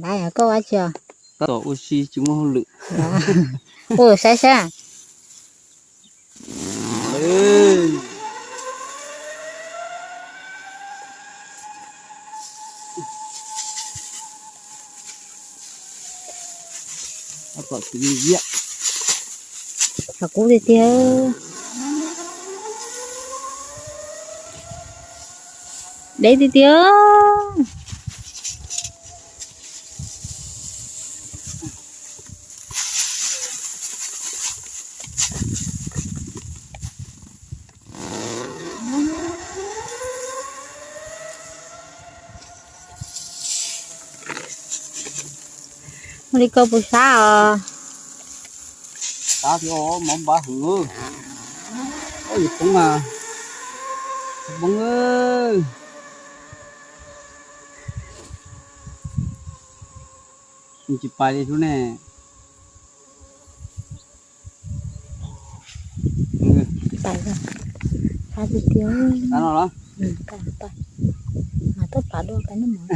Laiv, koj ua tsi os? Tab tom ua si tsis muaj hauj lwm. Ua saib saib. Hav kub tiag tiag. Deb tiag tiag. Ua li koj puas sab os? Sab thiab, mov npab heev. Yuav poob mas, poob. Tsis pais li sub ne. Pais, sab tiag tiag. Sab no los? Mas tuaj plav dua pais noj mov.